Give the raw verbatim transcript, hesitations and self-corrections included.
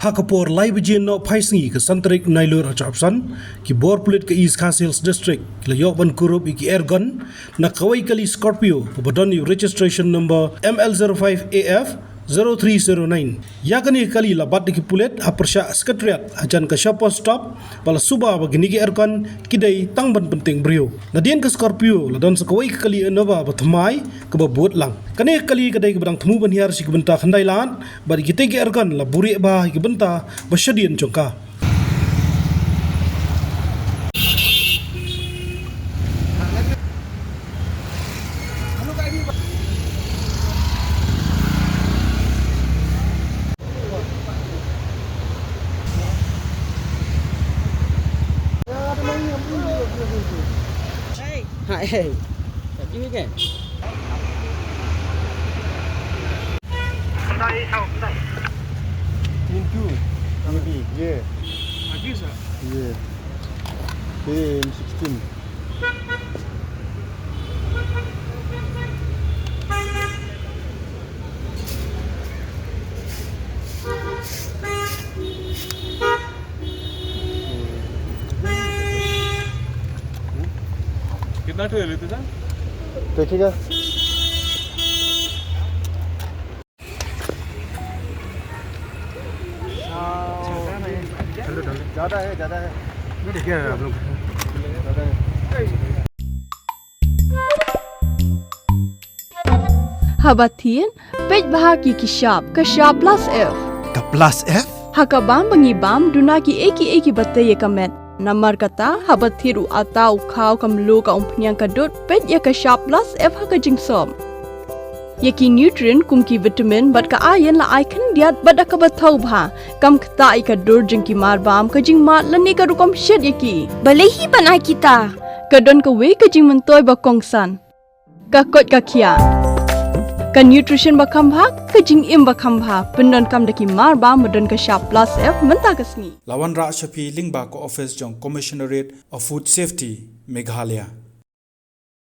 Ha ka por lai baje noh phai sngi ka san tarik Nailur ha Jharkhand, ki bor pulit ka East Khasi Hills District ki la ïoh ban kurup ïa ki airgun na kawei kali Scorpio kaba don ïa u registration number M L zero five A F zero three zero nine. Ïa kane ka kali la bat da ki pulit ha pyrshah Secretariat hajan ka Shoppers Stop, ba la suba ba kine ki airgun ki dei tang ban pyntieng briew. Nadien ka Scorpio la don sa kawei ka kali Innova ba thymmai kaba bud lang. Kane ka kali ka dei kaba dang thmu ban hiar sha ki bynta khyndai lad, bad kitei ki airgun la buhrieh bha ha ki bynta ba shadien jong ka. Hai, hai. Into, maybe, yeah. Yeah. K M sixteen. कितना ठो ले लेते सर? देखिएगा। ज़्यादा है, ज़्यादा है। ठीक है, आप लोग। ज़्यादा है। Haba thied, peit bha ki ki shap, ka shap plus F. Ka plus F? Ha ka bam ba ngi bam, duna kiei kiei kiba tei ïa ka met. Namar kata, haba thied u atta, u khaw, ka mluh, ka umphniang, ka dud, peit ïa ka shap plus F ha ka jingsop. Ïa ki nutrient kum ki vitamin bad ka iron la ai khyndiat bad da kaba thaw bha. Kam ktah ïa ka dur jong ki mar bam, ka jingmad lane ka rukom shet ïa ki. Balei hi ban ai kita? Ka don kawei ka jingmyntoi ba kongsan. Ka koit ka khiah. Ka nutrition ba kham bha, ka jingim ba kham bha. Pyndonkam da ki mar bam ba don ka shap plus F mynta ka sngi. La wanrah sha phi lyngba ka office jong Commissionerate of Food Safety, Meghalaya.